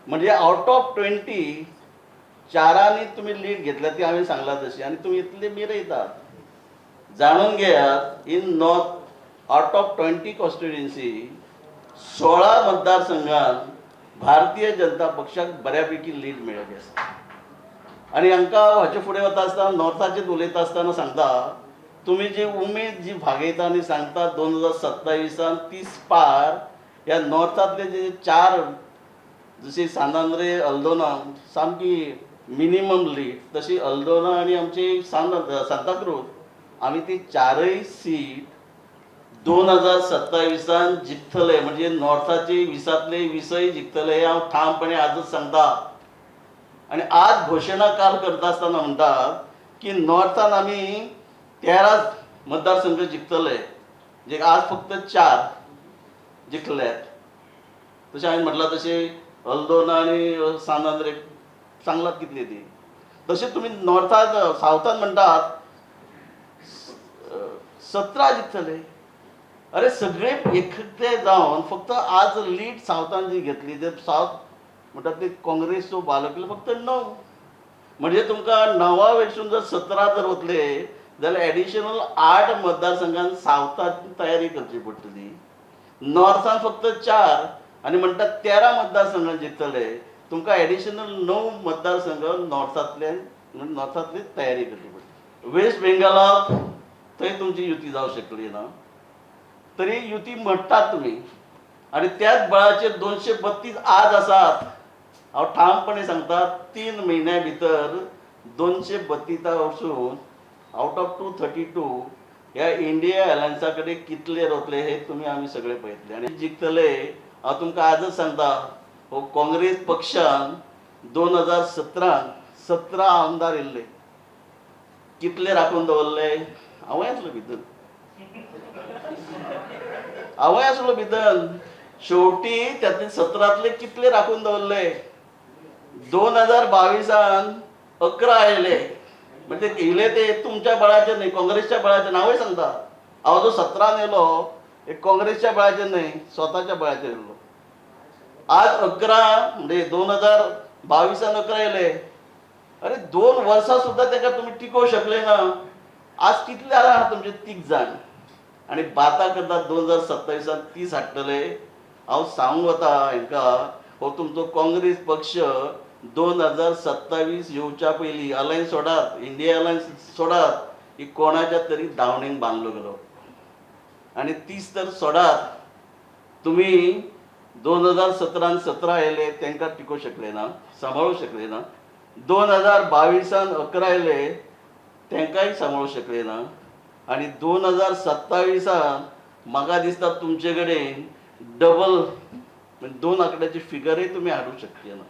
म्हणजे out of 20 चारांनी तुमी lead घेतल्या ती हांवें सांगला तशी आनी तुमी इतले मिरयतात. जाणून घेयात, in north, out of 20 constituency, 16 मतदारसंघात भारतीय जनता पक्षाक बऱ्यापैकी लीड मेळ्ळी आसा. आनी हांकां हाचे फुडें वता आसतना, नॉर्थाचेर उलयता आसतना सांगता, तुमी जी उमेद जी भागयता आनी सांगता 2027आन 30 पार, ह्या नॉर्थांतले जे चार, जशी सांत आंद्रे, अल्दोना सामकी मिनिमम लीड, तशी अल्दोना आनी आमची सांताक्रूज, आमी ती चारय सीट 2027आन जिखतले. म्हणजे नॉर्थाची 20आंतले 20य जिखतले हे हांव ठामपणे आजच सांगता. आनी आज घोशणा काल करता आसतना म्हणटात की नॉर्थान आमी 13 मतदारसंघ जिखतले, जे आज फक्त चार जिखल्यात. तशें हांवें म्हटलां तशें अल्दोना आनी सांत आंद्रे सांगलात कितली ती. तशें तुमी नॉर्थान, सावथान म्हणटात 17 जिखतले. अरे, सगळे एकटे जावन फक्त आज लीड सावथान जी घेतली, ते सावथ म्हणटात ते काँग्रेसचो बालकले फक्त 9. म्हणजे तुमकां 9 वयरसून जर 17 जर वतले जाल्यार एडिशनल 8 मतदारसंघान सावथान तयारी करची पडटली. नॉर्थान फक्त 4 आनी म्हणटात 13 मतदारसंघान जिखतले. तुमकां एडिशनल 9 मतदारसंघ नॉर्थांतल्यान, नॉर्थांतली तयारी करची पडटली. वेस्ट बेंगालाक थंय तुमची युती जावं शकली ना, तरी युती म्हणटात तुमी आनी त्याच बळाचेर 232 आज आसात. हांव ठामपणे सांगता, 3 म्हयन्या भितर 232 वचून आउट ऑफ 232 ह्या इंडिया अलायन्सा कडेन कितले रोतले हे तुमी आमी सगळे पळयतले आनी जिखतले. हांव तुमकां आजच सांगता, हो काँग्रेस पक्षान 2017न 17 आमदार येयल्ले, कितले राखून दवरले? हांवूय आसलो भितर, हांवूय आसलो भितर. शेवटी त्यातले 17तले कितले राखून दवरले? 2022आन 11 आयले. म्हणजे येयले ते तुमच्या बळाचेर न्हय, काँग्रेसच्या बळाचेर. हांवूय सांगता, हांव जो 17न येयलो हे काँग्रेसच्या बळाचेर न्हय, स्वताच्या बळाचेर येयलो. आज 11, म्हणजे 2022आन 11 येयले. अरे, 2 वर्सां सुद्दां ताका तुमी टिकोवंक शकले ना. आज कितले आहा तुमचे? तीग जाण. आनी बाता करतात 2027आन 30 हाडटले. हांव सांगूंक वता हांकां, हो तुमचो काँग्रेस पक्ष 2027 येवच्या पयलीं अलायन्स सोडात, इंडिया अलायन्स सोडात, ही कोणाच्या तरी दावणेक बांदलो गेलो. आनी 30 तर सोडात, तुमी 2017न 17 येयले तांकां टिकोवंक शकले ना, सांबाळूंक शकले ना. 2022आन 11 येयले, तांकांय सांबाळूंक शकले ना. आनी 2027आन म्हाका दिसता तुमचे कडेन डबल, म्हणजे दोन आंकड्याची फिगरय तुमी हाडूंक शकचे ना.